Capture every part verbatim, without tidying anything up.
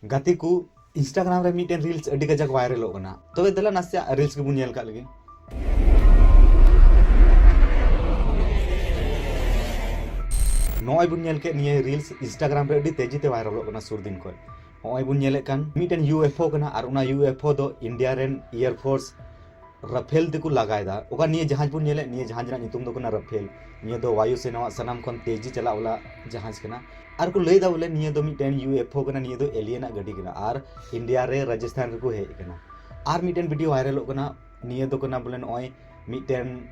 ᱜᱟᱛᱮ ᱠᱚ, Instagram ᱨᱮ ᱢᱤᱫᱴᱮᱱ reels ᱟᱹᱰᱤ ᱠᱟᱡᱟᱠ ᱵᱷᱟᱭᱨᱟᱞᱚᱜ ᱠᱟᱱᱟ᱾ ᱛᱚᱵᱮ ᱫᱮᱞᱟ ᱱᱟᱥᱮᱭᱟᱜ reels ᱜᱮᱵᱚᱱ ᱧᱮᱞ ᱠᱟᱜ ᱞᱮᱜᱮ᱾ ᱱᱚᱜᱼᱚᱭ ᱵᱚᱱ ᱧᱮᱞ ᱠᱮᱫ ᱱᱤᱭᱟᱹ reels Instagram ᱨᱮ ᱟᱹᱰᱤ ᱛᱮᱡᱤ ᱛᱮ ᱵᱷᱟᱭᱨᱟᱞᱚᱜ ᱠᱟᱱᱟ ᱥᱩᱨ ᱫᱤᱱ ᱠᱷᱚᱱ᱾ ᱱᱚᱜᱼᱚᱭ ᱵᱚᱱ ᱧᱮᱞᱮᱫ ᱠᱟᱱ ᱢᱤᱫᱴᱮᱱ UFO ᱠᱟᱱᱟ, ᱟᱨ ᱚᱱᱟ UFO ᱫᱚ India ᱨᱮᱱ Air Force Rafale ᱛᱮᱠᱚ ᱞᱟᱜᱟᱭᱮᱫᱟ᱾ ᱚᱠᱟ ᱱᱤᱭᱟᱹ ᱡᱟᱦᱟᱡᱽ ᱵᱚᱱ ᱧᱮᱞᱮᱫ, ᱱᱤᱭᱟᱹ ᱡᱟᱦᱟᱡᱽ ᱨᱮᱱᱟᱜ ᱧᱩᱛᱩᱢ ᱫᱚ ᱠᱟᱱᱟ Rafale᱾ ᱱᱤᱭᱟᱹ ᱫᱚ ᱵᱟᱭᱩ ᱥᱮᱱᱟᱣᱟᱜ ᱥᱟᱱᱟᱢ ᱠᱷᱚᱱ ᱛᱮᱡᱤ ᱪᱟᱞᱟᱜ ᱣᱟᱞᱟ ᱡᱟᱦᱟᱡᱽ ᱠᱟᱱᱟ᱾ ᱟᱨ ᱠᱚ ᱞᱟᱹᱭᱫᱟ ᱵᱚᱞᱮ ᱱᱤᱭᱟᱹ ᱫᱚ ᱢᱤᱫᱴᱮᱱ UFO ᱠᱟᱱᱟ, ᱱᱤᱭᱟᱹ ᱫᱚ alien ᱟᱜ ᱜᱟᱹᱰᱤ ᱠᱟᱱᱟ, ᱟᱨ India ᱨᱮ ᱨᱟᱡᱚᱥᱛᱷᱟᱱ ᱨᱮᱠᱚ ᱦᱮᱡ ᱟᱠᱟᱱᱟ᱾ ᱟᱨ ᱢᱤᱫᱴᱮᱱ video ᱵᱷᱟᱭᱨᱟᱞᱚᱜ ᱠᱟᱱᱟ, ᱱᱤᱭᱟᱹ ᱫᱚ ᱠᱟᱱᱟ ᱵᱚᱞᱮ ᱱᱚᱜᱼᱚᱭ ᱢᱤᱫᱴᱮᱱ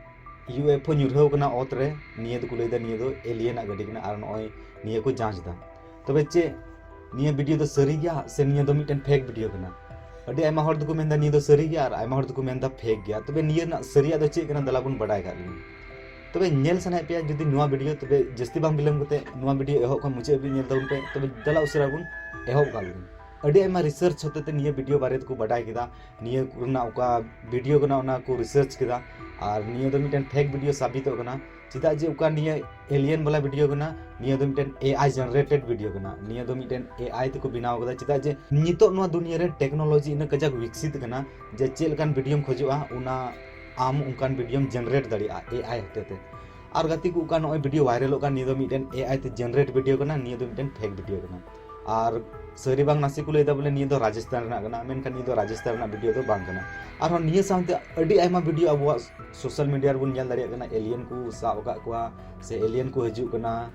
UFO ᱧᱩᱨᱦᱟᱹᱣ ᱠᱟᱱᱟ ᱚᱛ ᱨᱮ, ᱱᱤᱭᱟᱹ ᱫᱚᱠᱚ ᱞᱟᱹᱭᱫᱟ ᱱᱤᱭᱟᱹ ᱫᱚ alien ᱟᱜ ᱜᱟᱹᱰᱤ ᱠᱟᱱᱟ, ᱟᱨ ᱱᱚᱜᱼᱚᱭ ᱱᱤᱭᱟᱹ ᱠᱚ ᱡᱟᱸᱪ ᱫᱟ᱾ ᱛᱚᱵᱮ ᱪᱮᱫ ᱱᱤᱭᱟᱹ video ᱫᱚ ᱥᱟᱹᱨᱤ ᱜᱮᱭᱟ ᱥᱮ ᱱᱤᱭᱟᱹ ᱫᱚ ᱢᱤᱫᱴᱮᱱ fake video ᱠᱟᱱᱟ? ᱟᱹᱰᱤ ᱟᱭᱢᱟ ᱦᱚᱲ ᱫᱚᱠᱚ ᱢᱮᱱᱫᱟ ᱱᱤᱭᱟᱹ ᱫᱚ ᱥᱟᱹᱨᱤ ᱜᱮᱭᱟ, ᱟᱨ ᱟᱭᱢᱟ ᱦᱚᱲ ᱫᱚᱠᱚ ᱢᱮᱱᱫᱟ fake ᱜᱮᱭᱟ᱾ ᱛᱚᱵᱮ ᱱᱤᱭᱟᱹ ᱨᱮᱱᱟᱜ ᱥᱟᱹᱨᱤᱭᱟᱜ ᱫᱚ ᱪᱮᱫ ᱠᱟᱱᱟ, ᱫᱮᱞᱟ ᱵᱚᱱ ᱵᱟᱰᱟᱭ ᱠᱟᱜ ᱞᱮᱜᱮ᱾ ᱛᱚᱵᱮ ᱧᱮᱞ ᱥᱟᱱᱟᱭᱮᱫ ᱯᱮᱭᱟ ᱡᱩᱫᱤ ᱱᱚᱣᱟ video, ᱛᱚᱵᱮ ᱡᱟᱹᱥᱛᱤ ᱵᱟᱝ ᱵᱤᱞᱚᱢ ᱠᱟᱛᱮ ᱱᱚᱣᱟ video ᱮᱦᱚᱵ ᱠᱷᱚᱱ ᱢᱩᱪᱟᱹᱫ ᱦᱟᱹᱵᱤᱡ ᱧᱮᱞ ᱛᱟᱵᱚᱱ ᱯᱮ᱾ ᱛᱚᱵᱮ ᱫᱮᱞᱟ ᱩᱥᱟᱹᱨᱟ ᱵᱚᱱ ᱮᱦᱚᱵ ᱠᱟᱜ ᱞᱮᱜᱮ᱾ ᱟᱹᱰᱤ ᱟᱭᱢᱟ research ᱦᱚᱛᱮᱛᱮ ᱱᱤᱭᱟᱹ video ᱵᱟᱨᱮ ᱛᱮᱠᱚ ᱵᱟᱰᱟᱭ ᱠᱮᱫᱟ, ᱱᱤᱭᱟᱹ ᱨᱮᱱᱟᱜ ᱚᱠᱟ video ᱠᱟᱱᱟ ᱚᱱᱟ ᱠᱚ research ᱠᱮᱫᱟ, ᱟᱨ ᱱᱤᱭᱟᱹ ᱫᱚ ᱢᱤᱫᱴᱮᱱ fake video ᱥᱟᱵᱤᱛᱚᱜ ᱠᱟᱱᱟ᱾ ᱪᱮᱫᱟᱜ ᱡᱮ ᱚᱠᱟ ᱱᱤᱭᱟᱹ alien ᱵᱟᱞᱟ video ᱠᱟᱱᱟ, ᱱᱤᱭᱟᱹ ᱫᱚ ᱢᱤᱫᱴᱮᱱ AI generated video ᱠᱟᱱᱟ, ᱱᱤᱭᱟᱹ ᱫᱚ ᱢᱤᱫᱴᱮᱱ AI ᱛᱮᱠᱚ ᱵᱮᱱᱟᱣ ᱠᱟᱫᱟ᱾ ᱪᱮᱫᱟᱜ ᱡᱮ ᱱᱤᱛᱚᱜ ᱱᱚᱣᱟ ᱫᱩᱱᱤᱭᱟᱹ ᱨᱮ technology ᱤᱱᱟᱹᱜ ᱠᱟᱡᱟᱠ ᱵᱤᱠᱥᱤᱛ ᱠᱟᱱᱟ ᱡᱮ ᱪᱮᱫ ᱞᱮᱠᱟᱱ videoᱢ ᱠᱷᱚᱡᱚᱜᱼᱟ, ᱚᱱᱟ ᱟᱢ ᱚᱱᱠᱟᱱ videoᱢ generate ᱫᱟᱲᱮᱭᱟᱜᱼᱟ AI ᱦᱚᱛᱮᱛᱮ᱾ ᱟᱨ ᱜᱟᱛᱮ ᱠᱚ, ᱚᱠᱟ ᱱᱚᱜᱼᱚᱭ video ᱵᱷᱟᱭᱨᱟᱞᱚᱜ ᱠᱟᱱ, ᱱᱤᱭᱟᱹ ᱫᱚ ᱢᱤᱫᱴᱮᱱ AI ᱛᱮ generate video ᱠᱟᱱᱟ, ᱱᱤᱭᱟᱹ ᱫᱚ ᱢᱤᱫᱴᱮᱱ fake video ᱠᱟᱱᱟ᱾ ᱟᱨ ᱥᱟᱹᱨᱤ ᱵᱟᱝ ᱱᱟᱥᱮ ᱠᱚ ᱞᱟᱹᱭᱫᱟ ᱵᱚᱞᱮ ᱱᱤᱭᱟᱹ ᱫᱚ ᱨᱟᱡᱚᱥᱛᱷᱟᱱ ᱨᱮᱱᱟᱜ ᱠᱟᱱᱟ, ᱢᱮᱱᱠᱷᱟᱱ ᱱᱤᱭᱟᱹ ᱫᱚ ᱨᱟᱡᱚᱥᱛᱷᱟᱱ ᱨᱮᱱᱟᱜ video ᱫᱚ ᱵᱟᱝ ᱠᱟᱱᱟ᱾ ᱟᱨᱦᱚᱸ ᱱᱤᱭᱟᱹ ᱥᱟᱶᱛᱮ ᱟᱹᱰᱤ ᱟᱭᱢᱟ video ᱟᱵᱚᱣᱟᱜ social media ᱨᱮᱵᱚᱱ ᱧᱮᱞ ᱫᱟᱲᱮᱭᱟᱜ ᱠᱟᱱᱟ, alien ᱠᱚ ᱥᱟᱵ ᱟᱠᱟᱫ ᱠᱚᱣᱟ ᱥᱮ alien ᱠᱚ ᱦᱤᱡᱩᱜ ᱠᱟᱱᱟ᱾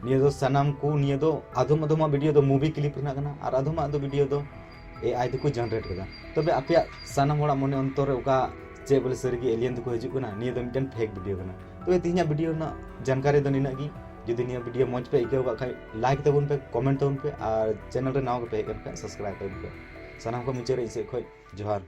ᱱᱤᱭᱟᱹ ᱫᱚ ᱥᱟᱱᱟᱢ ᱠᱚ, ᱱᱤᱭᱟᱹ ᱫᱚ ᱟᱫᱚᱢ ᱟᱫᱚᱢᱟᱜ video ᱫᱚ movie clip ᱨᱮᱱᱟᱜ ᱠᱟᱱᱟ, ᱟᱨ ᱟᱫᱚᱢᱟᱜ ᱫᱚ video ᱫᱚ AI ᱛᱮᱠᱚ generate ᱠᱟᱫᱟ᱾ ᱛᱚᱵᱮ ᱟᱯᱮᱭᱟᱜ ᱥᱟᱱᱟᱢ ᱦᱚᱲᱟᱜ ᱢᱚᱱᱮ ᱚᱱᱛᱚᱨ ᱨᱮ ᱚᱠᱟ ᱪᱮᱫ ᱵᱚᱞᱮ ᱥᱟᱹᱨᱤ ᱜᱮ alien ᱛᱮᱠᱚ ᱦᱤᱡᱩᱜ ᱠᱟᱱᱟ, ᱱᱤᱭᱟᱹ ᱫᱚ ᱢᱤᱫᱴᱮᱱ fake video ᱠᱟᱱᱟ᱾ ᱛᱚᱵᱮ ᱛᱮᱦᱮᱧᱟᱜ video ᱨᱮᱱᱟᱜ ᱡᱟᱱᱠᱟᱨᱤ ᱫᱚ ᱱᱤᱱᱟᱹᱜ ᱜᱮ᱾ ᱡᱩᱫᱤ ᱱᱤᱭᱟᱹ video ᱢᱚᱡᱽ ᱯᱮ ᱟᱹᱭᱠᱟᱹᱣ ᱠᱟᱜ ᱠᱷᱟᱡ, like ᱛᱟᱵᱚᱱ ᱯᱮ, comment ᱛᱟᱵᱚᱱ ᱯᱮ, ᱟᱨ channel ᱨᱮ ᱱᱟᱣᱟ ᱜᱮᱯᱮ ᱦᱮᱡ ᱠᱟᱱ ᱠᱷᱟᱡ subscribe ᱛᱟᱵᱚᱱ ᱯᱮ᱾ ᱥᱟᱱᱟᱢ ᱠᱚ ᱢᱩᱪᱟᱹᱫ ᱨᱮ ᱤᱧ ᱥᱮᱫ ᱠᱷᱚᱡ ᱡᱚᱦᱟᱨ᱾